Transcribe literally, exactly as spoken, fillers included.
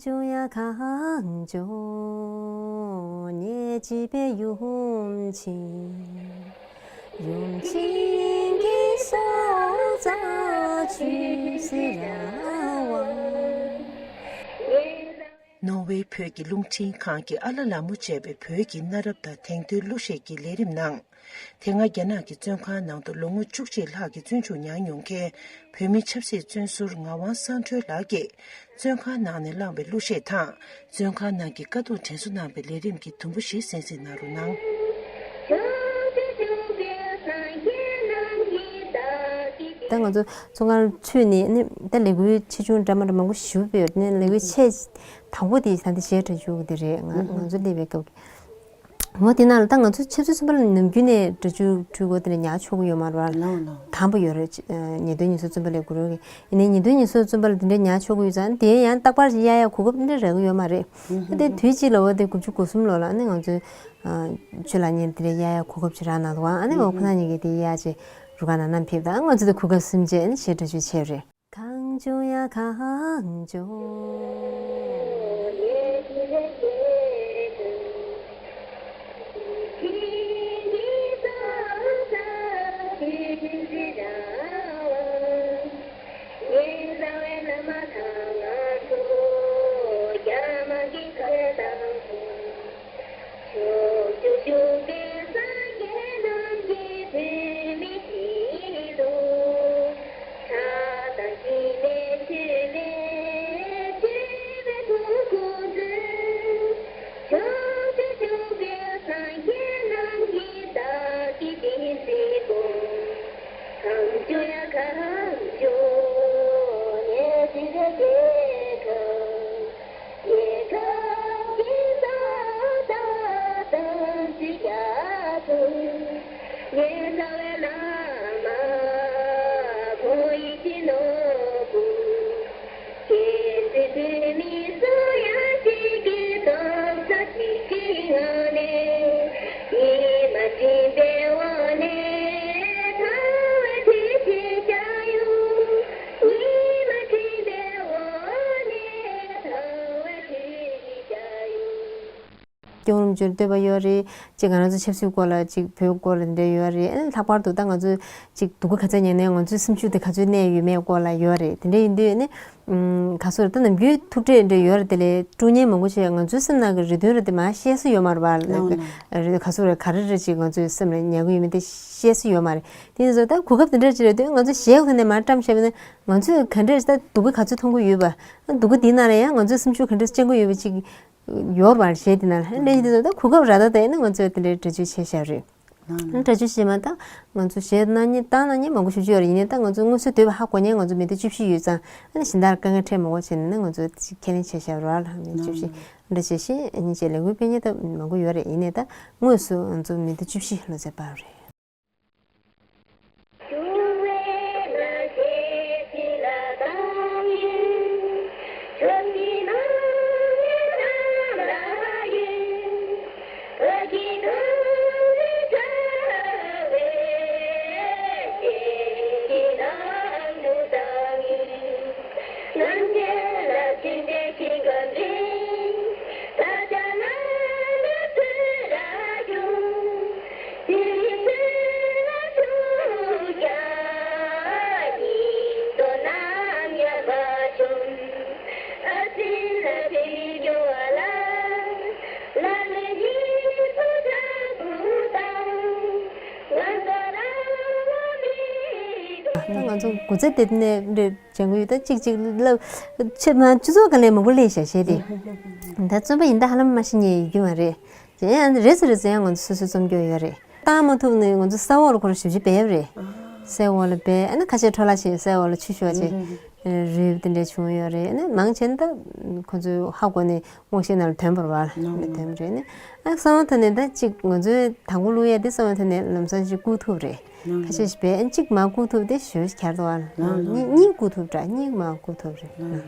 བྱུང་ཡ་གང་བྱུང་ངས་བྱིས་པའི་ཡུམ་ཆེན། ཡུམ་ཆེན་གྱི་སྲོག་རྩ་ཆུད་ཟོས་ར་བ། ནོར་ཝེ་བོད་ཀྱི་རླུང་འཕྲིན་ཁང་གིས་ཨ་ལ་ལ་མོ་ཅེས་པའི་བོད་ཀྱི་གནའ་རབས་དང་དེང་དུས་གླུ་གཞས་ཀྱི་ལས་རིམ་ནང་། དེ་སྔ་རྒྱ་ནག་གི་བཙོན་ཁང་ནང་དུ་ལོ་ངོ་བཅུ་གཅིག་ལྷག་གི་བཙོན་འཇུག་མྱངས་མྱོང་མཁན་བོད་མི་ཆབ་སྲིད་བཙོན་ཟུར་ངག་དབང་བསམ་གྲུབ་ལགས་ཀྱིས་བཙོན་ཁང་ནང་ནས་བླངས་པའི་གླུ་གཞས་དང་། བཙོན་ཁང་ནང་གི་དཀའ་སྡུག་དྲན་གསོ་གནང་བའི་ལས་རིམ་གྱི་དུམ་བུ་བཞི་གསན་གཟིགས་གནང་རོགས་གནང་། ད་ང་ཚོ་བཙོན་ཁང་ཚུད་ནས་ནི་ད་ལས་འགུལ་ཆེ་ཆུང་འདྲ་མི་འདྲ་མང་པོ་ཞུ་བས་ནི་ལས་འགུལ་ཆེ་དང་པོ་དེ་ད་འདི་གཞས་འདྲ་ཞུ་གི་དེ་རེད། ང་ང་ཚོ་སླེབས་པའི་སྐབས་ཀྱི། འོ་དེ་ནང་ལ་ད་ང་ཚོ་ཆབ་སྲིད་བཙོན་པ་ལ་ནམ་རྒྱུན་ནས་སྒྲ་སྒྱུར་འཕྲུལ་འཁོར་དེ་འདྲ་ཉར་ཆོག་གི་ཡོད་མ་རེད་བ། ལའོ་ལའོ། དང་པོ་ཡོད་རེད། ཉིས་སྟོང་ཉི་ཤུ་བཙོན་པ་ལས་འགུལ་རོགས་ཀྱི་ཡིན་ནའི་ཉིས་སྟོང་ཉི་ཤུ་བཙོན་པ་ལ་དེ་འདྲ་ཉར་ཆོག་གི་ཡོད་ཙང་དེ་ཡང་རྟག་པར་གཡར་ཡ་གོ་སྐབས་དེ་འདྲ་རག་གི་ཡོད་མ་རེད། ཨ་དེ་དུས་གཅིག་ལ་འོ་དེ་དགུ་བཅུ་གོ་གསུམ་ལོ་ལ་ཨ་ནི་ང་ཚོས་ཆོས་ལགས་གཉེར་དེ་འདྲ་གཡར་ཡ་གོ་སྐབས་ཅིག་རག་གནང་འདུག་ཨ་ནི་འོ་ཁོ་ན་གཉིས་ཀྱིས་དེ་གཡར་ཅིག་རུ་ཁག་ནང་བསྣམས་ཕེབས་དང་ང་ཚོ་དེ་གོ་སྐབས་ཟིན་རྗེས་ཨ་ནི་གཞས་འདྲ་ཞུ་བྱས་རེད། གང་བྱུང་ཡ་གང་བྱུང་། ཕྱོགས་བཅུ་བཞུགས་པའི་སངས་རྒྱས་རྣམས་ཀྱི་བོད་མི་སྲིད་དུ། ཕྲག་དང་སྙིང་ནས་མཆོད་པའི་མཆོད་པའི་ཐུགས་དགོངས་མཛོད། ཕྱོགས་བཅུ་བཞུགས་པའི་སངས་རྒྱས་རྣམས་ཀྱི་བདག་གི་བདེན་ཚིག་སྐོང་། གང་བྱུང་ཡ་གང་བྱུང་ངས་བྲིས་པའི་རྒྱལ་ཁབ། རྒྱལ་ཁབ་ཀྱི་སྲོག་དང་དམ་ཚིག་རྒྱ་མཚོ། ངེད་ཚང་བའི་བླ་མ་བོད་ཡིག་གི་ནོར་བུ། སྐྱེ་ཚེ་བོད་མི་སུ་ཡང་གཅིག་གི་རྡོག་རྩ་གཅིག་གི་ངང་ནས་ཉི་མ་སྤྲིན་པའི་འོག་ནས་ཐར་བའི་དུས་ཤིག་བྱ་ཡོང་། ཉི་མ་སྤྲིན་པའི་འོག་ནས་ཐར་བའི་དུས་ཤིག་བྱ་ཡོང་། སྐྱབས་མགོན་རིན་པོ་ཆེར་བསྟོད་པ་ཡོད་རེད། ཅིག་ང་རང་ཚོ་ཆབ་སྲིད་སྐོར་ལ་ཅིག་བོད་སྐོར་ལ་འདི་འདྲ་ཡོད་རེད། ཨ་ནི་ལྷག་པར་དུ་ད་ང་ཚོ་ཅིག་སྡུག་གུ་ག་ཚོད་མྱངས་ནའི་ང་ཚོའི་སེམས་ཤུགས་དེ་ག་ཚོད་གནས་ཡོད་མེད་སྐོར་ལ་ཡོད་རེད། དེ་འདྲ་ཡིན་དུས་ནི་ཨུམ་ག་ཚོད་རེད། ད་ནམ་རྒྱུན་ཐུག་འཕྲད་འདྲ་ཡོད་རེད། དེ་ལས་དཀྲུག་ཉེན་མང་པོ་བྱས། ང་ཚོའི་སེམས་ནང་གི་རེ་འདུན་རེད་དེ་མར་བཤད་སྲོལ་ཡོད་མ་རེད་པ། ལའོ་ལའོ། རེད། ག་ཚོད་རེད། ག་རེ་རེད་ཅིག་ང་ཚོའི་སེམས་ལ་ཉར་གི་ཡོད་མེད་དེ་བཤད་སྲོལ་ཡོད་མ་རེད། དེ་ཡིན་ཙང་ད་གོ་སྐབས་དེ་འདྲ་ཅིག་རེད་དུས་ང་ཚོ་གཞས་ཁོ་ནས་མར་བཀྲམ་བྱས་པ་ན་ང་ཚོས་ག་འདྲས་ད་སྡུག་གུ་ག་ཚོད་མཐོང་གི་ཡོད་པ། སྡུག་གུ་འདི་ནང་ལ་ཡང་ང་ཚོའི་སེམས་ཤུགས་ག་འདྲས་སྐྱེ་གི་ཡོད་པ་ཅིག་ཡོད་པར་བྱས། དེ་ན་ལྷན་རྒྱས་དེ་ཚོ་ད་གོ་སྐབས་རག་ད་ད་ཡིན་ན་ང་ཚོས་དེ་འདྲའི་འགྲེལ་བརྗོད་བྱས་བཞག་རེད། ལགས་ལགས། འགྲེལ་བརྗོད་བྱས་མ་ད་ང་ཚོ་གཞས་གནང་མཁན་བཏང་གནང་མཁན་མང་པོ་ཞེ་པོ་ཅིག་ཡོད་རེད། ཡིན་ནའི་ད་ང་ཚོ་དངོས་སུ་སྡོད་པ་ཧ་གོ་མཁན་ང་ཚོ་མི་སྟོང་བཅུ་བཞི་ཡོད་ཙང་ཨ་ནི་གཞན་དག་དཀའ་ངལ་འཕྲད་མ་དགོས་བྱས་ནས་ང་ཚོ་ཁས་ལེན་བྱས་བཞག་རེད་ལགས། མི་སྟོང་བཅུ་བཞི་འདྲ་བྱས་ཤིང་ཨ་ནི་བྱས་ལས་འགུལ་སྤེལ་མཁན་ད་མང་པོ་ཡོད་རེད། ཡིན་ནའི་ད་དངོས་སུ་ང་ཚོ་མི་སྟོང་བཅུ་བཞི་ལོ་ཙཱ་བ་རེད། ད་ང་ཚོ་དགུ་ཚེ་འདི་ནས་འདྲ་སྦྱང་གི་ཡོད། ད་གཅིག་གཅིག་ལབ་ཆེ་མ་སྤྱི་ཚོགས་སྒང་ལས་མང་པོ་ལས་བཞག་བཤད་དེ། ད་བཙོན་པ་ཡིན་ད་ཧ་ལམ་མ་ཤི་ཉེས་ཡོད་རྒྱུ་མ་རེད། དེ་ཡང་རེ་ཚེ་རེ་ཚེ་ཡང་ང་ཚོ་སོ་སོའི་རྩོམ་སྐྱོར་ཡོད་རེད། བཏང་མ་ཐུབ་ནས་ང་ཚོ་ས་འོག་ལ་ཁོ་རང་ཞབས་ཕྱི་བསྡད་ཡོད་རེད། ས་འོག་ལ་བསྡད་ཨ་ནི་ཁ་ཤས་འཕྲོ་བརླག་བྱས་ས་འོག་ལ་ཆུ་ཤོར་བྱས་རིལ་དེ་འདྲ་བྱུང་ཡོད་རེད། ཨ་ནི་མང་ཆེ་ད་ཁོ་ཚོའི་ཧ་གོ་ནས་སྔོག་བཤེར་ནང་ལ་ཐོན་པ་རེད་བ། ཐོན་པ་རེད། ཨ་གསང་བ་ཐོན་ནས་ད་གཅིག་ང་ཚོའི་དང་པོ་བླུག་ཡས་དེ་གསང་བ་ཐོན་ནས་ལམ་སང་གཅིག་བརྐུ་ཐུབ་རེད། ཁ་ཤས་ཤིག་བས་ཨ་ནི་གཅིག་མ་བརྐུ་ཐུབ་དེ་ཞོལ་ཁྱེར་འདུག་བ། གཉིས་གཉིས་བརྐུ་ཐུབ་འདྲ་གཉིས་མ་བརྐུ་ཐུབ་རེད།